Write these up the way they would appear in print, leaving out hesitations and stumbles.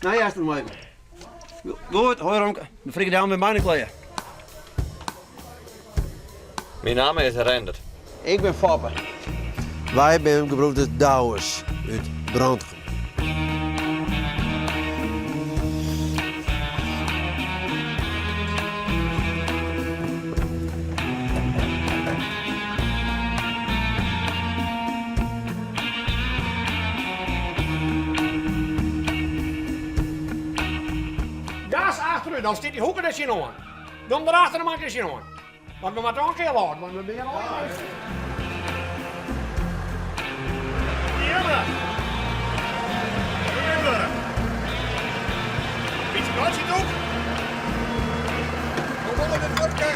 Nee, earst noch even. Goed, hoi Romke. De frikadellen binne bijna klear. Myn namme is Rendert. Ik bin Foppe. Wy binne gebroeders Douwes út Brantgum. Gas achterút, dan stiet dy hoeke der tsjinoan. Dan derachter de makke tsjinoan. Want we moatte oan kear lâden, want we binne al minsken. Bytsje gatsje doek. We wolle net wurke.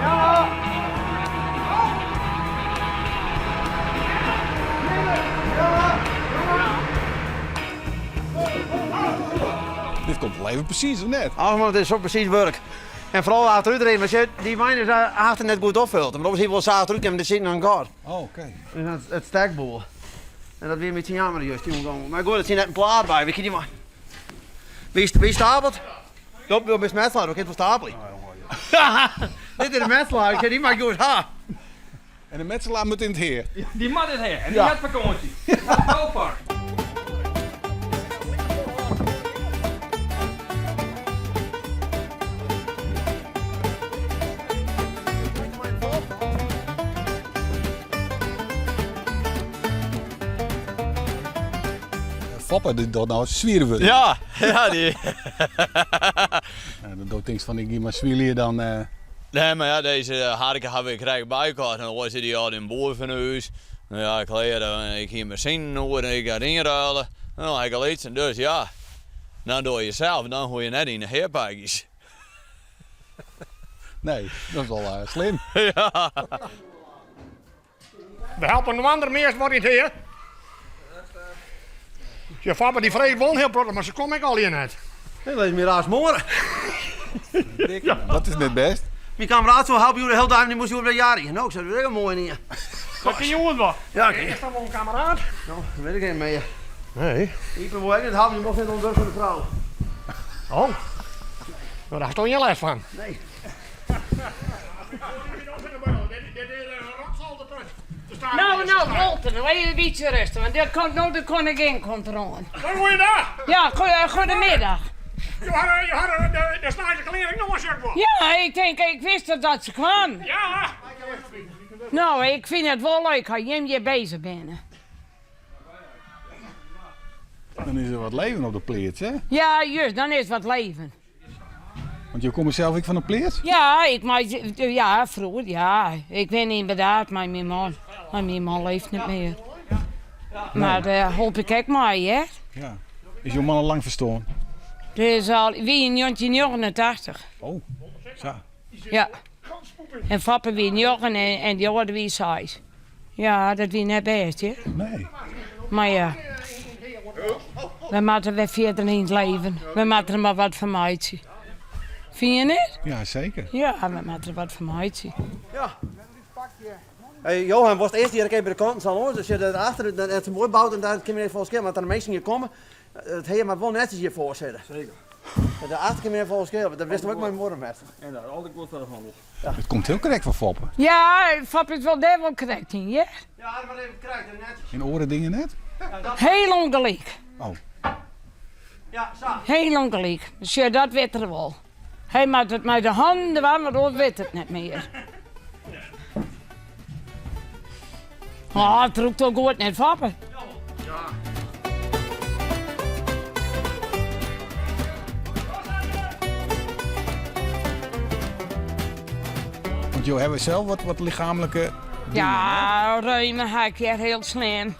Ja. Dit komt wol even presys, of net? Ach man, it is sa presys wurk. En foaral achterút riden, want sjoch, dy wein is achter net goed opfuld. Want oars hie wol sa achterút kinnen, mar der sit noch in gat. Oh, oké. Dus dat, it stekt boel. En dat wie in bytsje jammer juist, dy omgong. Mar goed, der sit net in plaat by. Wy kinne dy Wie, wie stapelt? Do, do bist metselaar, do kinst wol stapelje. Dit is de metselaar, ik kin dy mar goed ha. En de metselaar moat yn it hea. Dy moat yn it hea en dy hat fakânsje. Hat boupak. Foppe, dy docht no swiere wurk. Ja, ja, dy. Ja, dan do tinkst fan ik gean mar swylje dan. Eh. Nee, mar ja, dizze harke ha ik krekt bykocht en oars is dy al in boer fan ús. No ja, klear, ik hie myn oer en ik ha ynruile. No, ha ik al iets, dus ja. Dan doe je sels, dan hoech je net yn de heapakjes. Nee, dat is wol eh, slim. ja. We helpe in ander meast wat yn it hea. Je Foppe dy freget wol in hiel protte, mar se komme ek allegear net. Dit is my raas moarn. Dat is net bêst. Myn kameraad soe helpe hjoed de hiele dei, mar dy moast hjoed wer jarje. No, ik sei, dat is ek in moaie nien. Dat kin hjoed wol. Ja, kin. Is dat wol in kameraad? No, dat wit ik net mear. Nee. Ype wol ek net helpe, dy mocht net oan it wurk fan de frou. Oh. No, dêr hast toch gjin lêst fan? Nee. No, no, Wolter, no even in bytsje rêstich, want der komt no de koningin komt deroan. Goeiedag! Ja, goedemiddag. Jo hawwe, jo hawwe de, de snijde klean ek noch wol sjocht wol. Ja, ik tink, ik wist dat se kwam. Ja. No, ik fyn it wol leuk as jim hjir bezich binne. Dan is der wat leven op de pleats, hè? Ja, juist, dan is wat leven. Want jo komme sels ek fan de pleats? Ja, ik mei, ja, froeger, ja. Ik wen yn Burdaard mei myn man, mar myn man leeft net mear. Mar dêr holp ik ek mei, hear. Ja. Is jo man al lang ferstoarn? Dat is al, wie yn 1989. Oh, sa. Ja. En Foppe wie njoggen en dy oare wie seis. Ja, dat wie net bêst, hear. Nee. Mar ja, we moatte wer fierder yn it leven. We moatte der mar wat fan meitsje. Fyn je net? Ja, seker. Ja, we moatte der wat fan meitsje. Ja. Hey, Johan, wolst earst hjir even by de kanten sa lâns? Dan sjoch dat achter it net sa moai boud en daar kin men net folle skele. Want as der minsken hjir komme, it hea moat wol netsjes hjir foar sitte. Seker. De achter kin men net folle skele, want dat witst ek mei muorre met. En dat altyd goed foar de hannel. It komt hiel krekt fan Foppe. Ja, Foppe is wol dêr wol krekt yn, hear. Ja, dat moat even krekt en netsjes. En oare dingen net? Hiel ûngelyk. Oh. Ja, sa. Hiel ûngelyk. Sjoch, dat wit er wol. Hy moat it mei de hannen dwaan, want oars wit it net mear. Oh, it rûkt al goed net, Foppe. Want jo hawwe sels wat, wat lichaamlike dingen, Ja, reuma ha ik hjir hiel slim.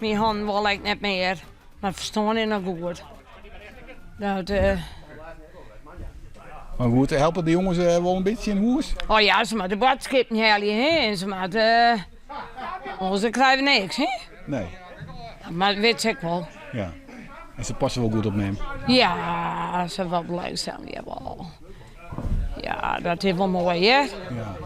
Myn hannen wolle ek net mear. Mar ferstân is noch goed. Dat, eh, Maar goed, helpe de jongens eh, wol in bytsje yn hûs? Oh ja, se moatte de boadskippen helje, hè? En se moatte. Eh, oars dan krije we niks, hè? Nee. Mar dat wit se ek wol. Ja. En se passe wol goed op mem? Ja, se wol belangstelling, jawol. Ja, dat is wol moai, hè? Ja.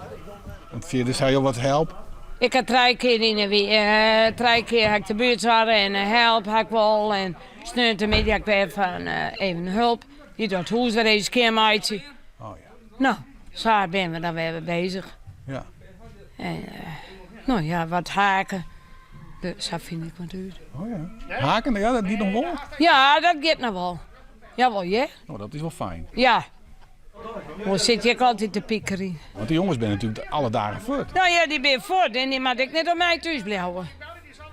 Want fierders ha jo wat help? Ik ha trije kear yn 'e wike, trije kear ha ik de buertsoarch en help ha ik wol. En. Sneontemiddei wer fan even hulp, dy't dat hûs wer even skjinmeitsje. Oh ja. No, sa binne we dan wer bezich. Ja. En no ja, wat haken. Sa fyn ik wat út. Oh ja. Haken, ja, dat giet noch wol? Ja, dat giet noch wol. Jawol, hear. Oh, dat is wol fijn. Ja. Oars sit je ek altyd te pikerjen. Want de jonges binne natuerlik alle dagen fuort. No ja, dy binne fuort en dy moat ek net om my thús bliuwe.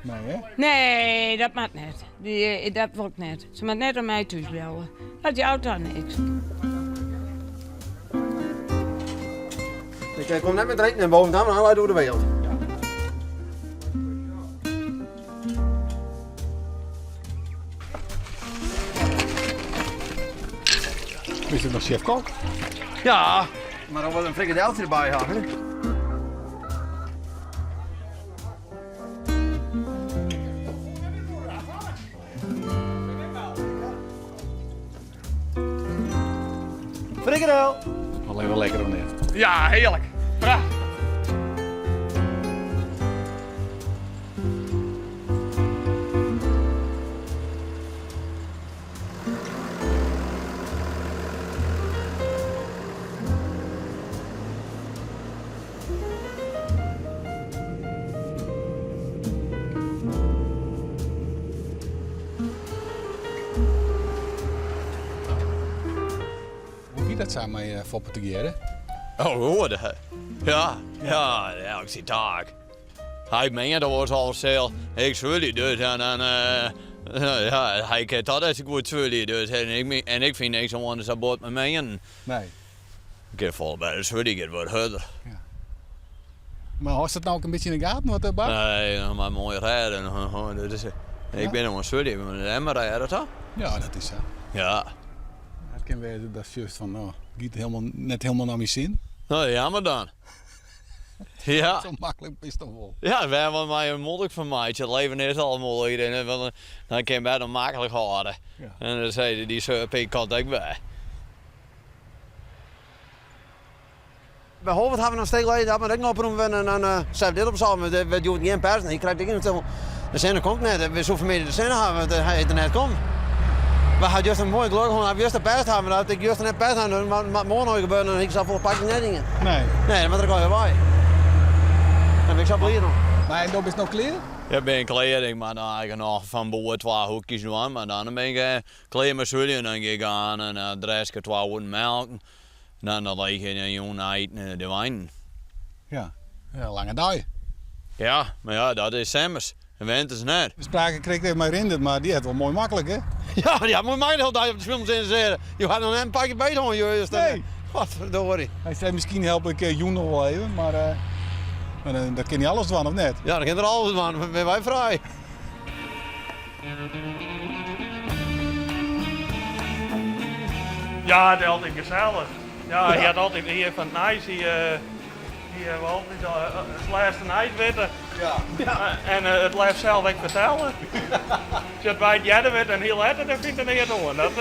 Nee, hè? Nee, dat moat net. Dy, dat wol ik net. Se moat net om my thús bliuwe. Dat jout dan niks. Ik kom net met drinken en boven dan allerlei door de wereld. Is it noch sjef-kok? Ja, mar dan wol in frikadeltsje derby ha. Hè? Frikadel! Al even lekker of net? Ja, hearlik. Prachtich. Hoe wie dat sa mei Foppe tegearre? Oh, goed. Ja, ja, elk syn taak. Hy meant oars al sels, ik swulje dus en dan, ja, hy kin dat net sa goed swulje dus en ik, en ik fyn niks oan sa bot mei meanen. Nee. Ik kin folle better swulje, giet wat hurder. Ja. Mar hâldst it no ek in bytsje yn de gaten wat der bart? Nee, noch mar moai rêde. Dat is, ik bin oan swulje, mar de emmer rêde toch? Ja, dat is sa. Ja. It kin wêze datst sjochst fan, no, giet helemaal, net helemaal nei myn sin. No, jammer dan. Ja. Sa maklik bist toch wol. Ja, wêr wol my in muoilik fan meitsje. It leven is al muoilik en dan kin better maklik hâlde. Ja. En dan sei dy surpik komt ek by. By Holwert hawwe we noch steeds leden dat we ek noch oprûn wurde en dan sei dit op salm, we djoet gjin pers, hy krijt ek in de sinne komt net, we soe vanmiddag de sinne hawwe, want hy is der net kommen. We ha just in moai gelok hân, dat we just de pers hawwe, dat ik just net pers ha, dan moat moarn noch gebeuren, dan hie ik safolle pakjes net yn. Nee. Nee, dan moat er ek alwer wei. Dan bin ik sa bliid om. Maar en do bist no klear? Ja, bin klear. Ik moat noch eigentlik noch fan boer twa hoekjes dwaan, mar dan bin ik klear mei swuljen. Dan gean ik aan en dan dreske twa oeren melken. Dan dan lis ik de jûn nei de weinen. Ja, ja, lange dei. Ja, mar ja, dat is simmers. En winters net. We spraken krekt even mei Rindert, mar dy hat wol moai maklik, hè? Ja, dy hat moai maklik de hiele dei op de spylmasin sitten. Jo ha noch net in pakje beet hân, jo. Nee. Godverdorie. Hy sei, miskien help ik jûn noch wol even, mar dat kin hy alles dwaan, of net? Ja, dat kin er alles dwaan. Dan binne wy frij. Ja, it is altyd gesellich. Ja, hy hat altyd hier fan it nijs, hy hy wol altyd it lêste nijs witte. Ja. En it leafst sels ek fertelle. As wy it earder witte en hy letter, dan fynt er neat oan. Dat.